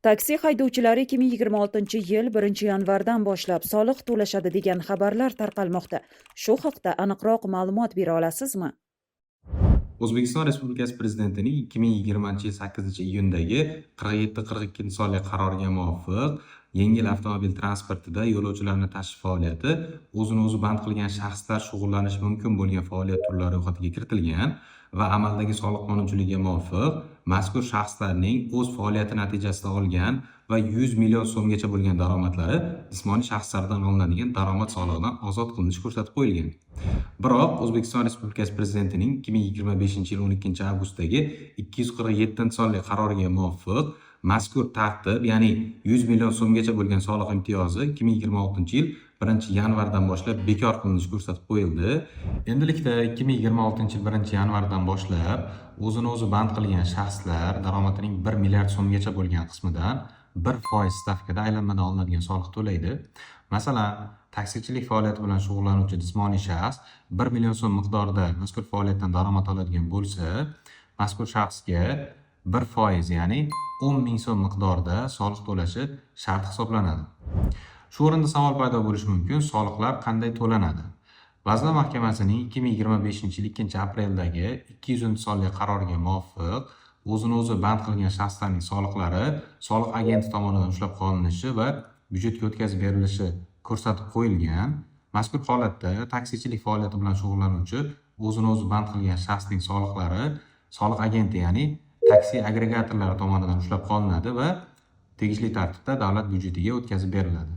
Taksi haydovchilari 2026-yil 1-yanvardan boshlab soliq to'lashadi degan xabarlar tarqalmoqda. Shu haqda aniqroq ma'lumot bera olasizmi? O'zbekiston Respublikasi Prezidentining 2020-yil 8-iyundagi 4742-sonli qaroriga muvofiq, yengil avtomobil transportida yo'lovchilarni tashish faoliyati o'zini o'zi band qilgan shaxslar shug'ullanishi mumkin bo'lgan faoliyat turlari ro'yxatiga kiritilgan va amaldagi soliq qonunchiligiga muvofiq mazkur shaxslarning o'z faoliyati natijasida olgan va 100 million so'mgacha bo'lgan daromadlari jismoniy shaxslardan olinadigan daromad solig'idan ozod qilinishi ko'rsatib qo'yilgan. Biroq O'zbekiston Respublikasi Prezidentining 2025-yil 12-avgustdagi 247-sonli qaroriga muvofiq mazkur tartib, ya'ni 100 million so'mgacha bo'lgan soliq imtiyozi 2026-yil 1-yanvardan boshlab bekor qilinishi ko'rsatib qo'yildi. Endilikda 2026-yil 1-yanvardan boshlab o'zini o'zi band qilgan shaxslar daromadining 1 milliard so'mgacha bo'lgan qismidan 1% stavkada aylanmadan olinadigan soliq to'laydi. Masalan, taksichilik faoliyati bilan shug'ullanuvchi jismoniy shaxs 1 million so'm miqdorida mazkur faoliyatdan daromad oladigan bo'lsa, mazkur shaxsga 1%, ya'ni 10 ming so'm miqdorida soliq to'lashi shart hisoblanadi. Shu o'rinda savol paydo bo'lishi mumkin: soliqlar qanday to'lanadi? Vazirlar Mahkamasining 2025-yil 2-apreldagi 200-sonli qaroriga muvofiq o'zini o'zi band qilgan shaxslarning soliqlari soliq agenti tomonidan ushlab qolinishi va byudjetga o'tkazib berilishi ko'rsatib qo'yilgan. Mazkur holatda taksichilik faoliyati bilan shug'ullanuvchi o'zini o'zi band qilgan shaxsning soliqlari soliq agenti, ya'ni taksi agregatorlari tomonidan ushlab qolinadi va tegishli tartibda davlat byudjetiga o'tkazib beriladi.